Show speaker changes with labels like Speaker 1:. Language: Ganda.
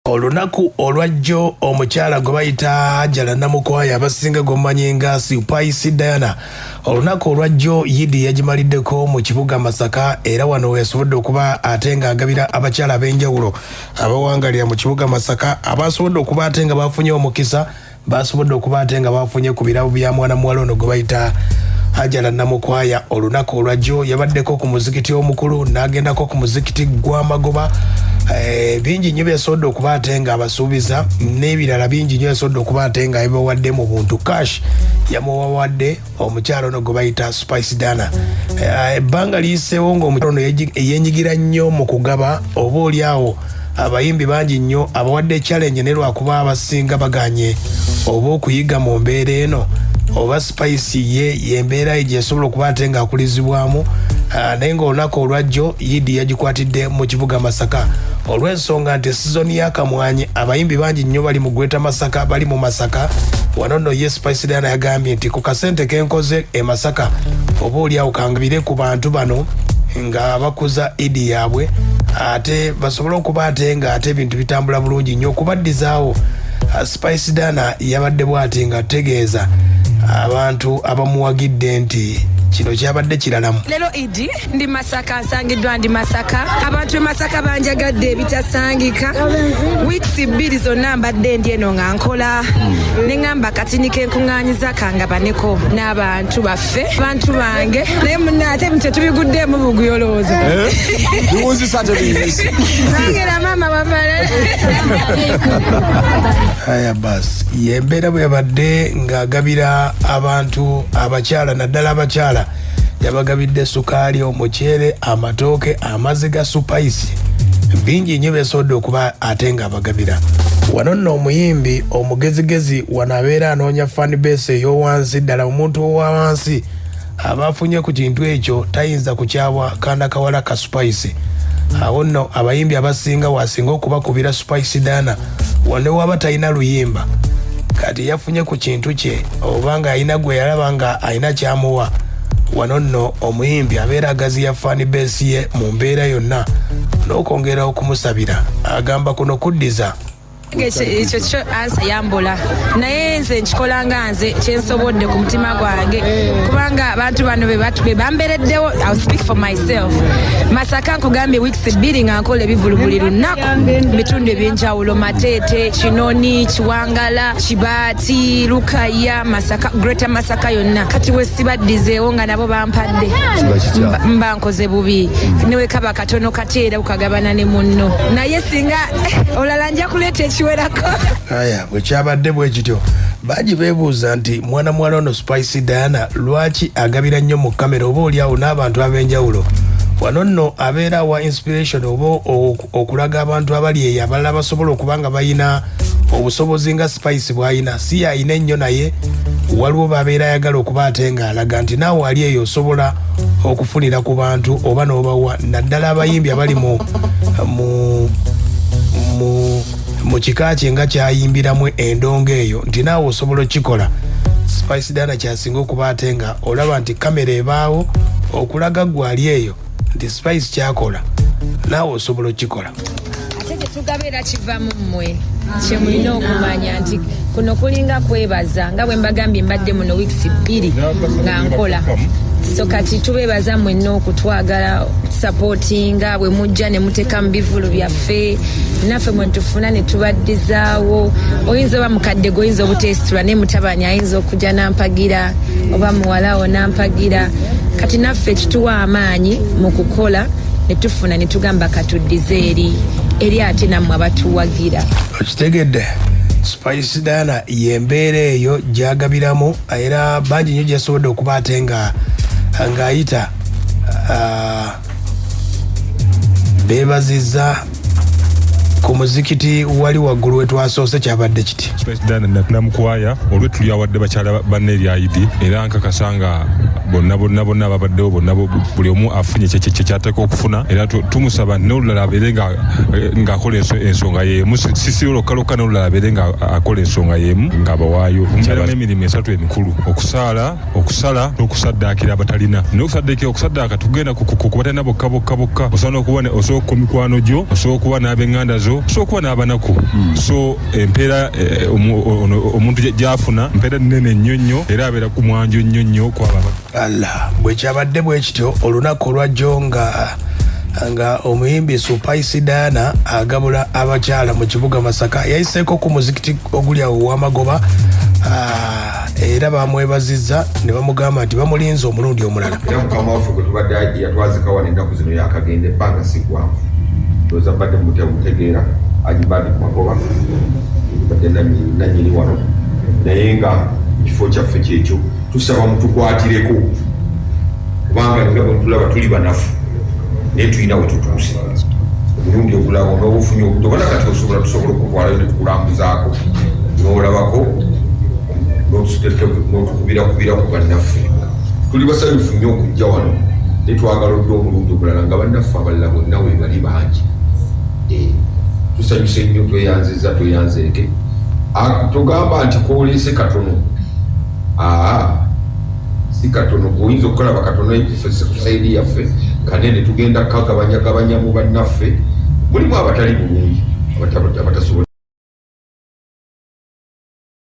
Speaker 1: Olunaku olwajjo omukyala gwe bayita Hajara Namukwaya, abasinga gwemumanyi nga Spice Diana, olunaku olwajjo Yidi yagimaliddeko mu kibuga Masaka, era wano yasobodde okuba ate ng'agabira abakyala ab'enjawulo abawangalira mu kibuga Masaka abasobodde okuba ate nga bafunye omukisa, basobodde okuba ate nga bafunye ku birabo bya mwana muwala ono gwe bayita Hajara Namukwaya. Olunaku olwajjo yabaddeko ku muzikiti omukulu n'agendako ku muzikiti gw'Amagoba. Bingi nnyo byasobodde okuba ate nga abasuubiza n'ebirala bingi nnyo yasobodde okuba ate nga yabibawadde mu buntu. Cash yamuwawadde omukyala ono gwe bayita Spice Diana. Ebbanga liyiseewo ng'omukyala ono yenyigira nnyo mu kugaba, oba oli awo abayimbi bangi nnyo abawadde challenge, ne lwakuba abasinga baganye oba okuyiga mu mbeera eno, oba Spice ye yembeera ye gyesobola okuba ate ng'akulizibwamu. Naye ng'olunaku olwajjo Yidi yagikwatidde mu kibuga Masaka olw'ensonga nti sizoni y'akamwanyi abayimbi bangi nnyo bali mu Greater Masaka, bali mu Masaka. Wano nno ye Spice Diana yagambye nti ku kasente kenkoze e Masaka oba oli awo kangabire ku bantu bano nga bakuza Idi yaabwe, ate basobole okuba ate nga ate ebintu bitambula bulungi nnyo okubaddizaawo. Spice Diana yabadde bw'ati nga ategeeza abantu abamuwagidde nti kino kyabadde kiralamu.
Speaker 2: Leero Idi ndi Masaka, nsangiddwa ndi Masaka. Abantu e Masaka banjagadde ebitasangika. Weeks 2 zonna mbadde ndi eno nga nkola, ne ŋŋamba kati niko enkuŋŋaanyiza kangabaneko n'abantu baffe, abantu bange. Naye munna ate ebintu tetubiguddeemu buguyoloozo.
Speaker 3: Biwunzisa tebiyiise.
Speaker 2: Nangera maama wafala.
Speaker 1: Aya basi, yembeera bwe yabadde ng'agabira abantu abakyala, naddala abakyala yabagabidde sukaali, omuceere, amatooke, amazzi ga Spice, bingi nnyo byasobodde okuba ate ng'abagabira. Wano nno omuyimbi omugezigezi wano abeera anoonya fan base ey'owansi ddala, omuntu owa wansi aba afunye ku kintu ekyo tayinza kukyawa kanda kawala ka Spice. Awo nno abayimbi abasinga wasinga okubakubira Spice Diana wano waba talina luyimba, kati yafunye ku kintu kye oba nga alina gwe yalaba nga alina kyamuwa. Wano nno omuyimbi abeera agaziya fan base ye mu mbeera yonna n'okwongera okumusabira, agamba kuno kuddiza.
Speaker 2: Ekyo kyo answer yambula, naye nze nkikola nga nze kyensobodde ku mutima gwange, kubanga abantu bano be bambereddewo. I'll speak for myself. Masaka nkugambye weeks 2 nga nkola ebivulu buli lunaku mu bitundu ebyenjawulo: Mateete, Kinoni, Kiwangala, Kibaati, Lukaya, Masaka, Greater Masaka yonna. Kati wesibaddizeewo nga nabo bampadde, mba nkoze bubi. Newekaba katono kati era ukagabana ne munno, naye singa olala nja kuleeta ekiwerako.
Speaker 1: Aya, bwe kyabadde bwe kityo, bangi beebuuza nti mwana muwala ono Spice Diana lwaki agabira nnyo mu kamera oba oli awo n'abantu ab'enjawulo. Wano nno abeera awa inspiration oba okulaga abantu abali eyo abalala basobola okuba nga balina obusobozi nga Spice bw'alina, si yalina ennyo, naye waliwo babeera ayagala okuba ate ng'alaga nti naawe ali eyo osobola okufunira ku bantu oba n'obawa, naddala abayimbi abali mu kika kye nga kyayimbiramu endongo eyo, nti naawe osobola okukikola. Spice Diana kyasinga okuba ate nga olaba nti kamera ebaawo okulaga gwe ali eyo nti Spice kyakola naawe osobola okukikola.
Speaker 2: Ate kyetugaba era kiva mu mmwe. Kyemulina okumanya nti kuno kulinga kwebaza. Nga bwe mbagambye, mbadde muno weeks 2 nga nkola, so kati tubeebaza mwenna okutwagala, supportinga bwe mujja ne muteeka mu bivulu byaffe, naffe mwe tufuna ne tubaddizaawo. Oyinza oba mukadde gwe oyinza obuteesitula, naye mutabani ayinza okujja nampagira oba muwalawo nampagira. Kati naffe kituwa amaanyi mu kukola ne tufuna ne tugamba katuddize eri ate nammwe abatuwagira.
Speaker 1: Okitegedde, Spice Diana yembeera eyo gyagabiramu, era bangi nnyo gyasobodde okuba ate nga ng'ayita beebazizza ku muzikiti wali waggulu wetwasoose kyabadde kiti.
Speaker 4: Spice Diana Namukwaya olwettu lyawadde bakyala banne erya Idi, era nkakasa nga bonna bonna bonna ababaddewo bonna buli omu afunye kyekyateeka okufuna. Era tumusaba nti n'olulala abeere ng'akola ensonga y'emu, sisi lwokka lwokka, n'olulala abeere nga akola ensonga y'emu ng'abawaayo. Mubeeramu emirimu esatu emikulu: okusaala, okusala n'okusaddaakira abatalina. Naye okusaddaakira, okusaddaaka tugenda ku batalina bokka bokka bokka. Osobola n'okuba osobola ku mikwano gyo, osobola okuba n'ab'eŋŋanda zo. so so okuba n'abanaku. So empeera omuntu gyafuna mpeera nnene nnyo nnyo, era abeera ku mwanjo nnyo nnyo kwaba.
Speaker 1: Allah, bwe kyabadde bwe kityo olunaku olwajjo nga omuyimbi Spice Diana agabula abakyala mu kibuga Masaka. Yayiseeko ku muzikiti oguli awo ow'Amagoba, era bamwebazizza ne bamugamba nti bamulinze omulundi omulala.
Speaker 5: Era mukama waffe gwe tubadde yatwazika wano ennaku zino yakagenda, ebbanga si ggwanvu. Ndowooza mbadde mutegeera Ajibadi ku Magoba, badde nannyini wano, naye nga ekifo kyaffe kyekyo. Tusaba mutukwatireko, kubanga nga bwe tulaba tuli banafu, naye tulina we tutuuse. Omulundi ogulaba onooba ofunye obudde, obona kati osobola, tusobola okutwalayo ne tukulambuzaako n'olabako n'otukubirakubira ku bannaffe. Tuli basanyufu nnyo okujja wano, naye twagala odde omulundi omulala nga bannaffe abalala bonna we bali bangi. Tusanyuse nnyo, tweyanziza, tweyanzeeke. Togamba nti koleese katono, aa, si katono. Oyinza okukalaba katono ffe ku side yaffe kanene. Tugenda kagabanyagabanya mu bannaffe, mulimu abatali bulungi, abatasobola.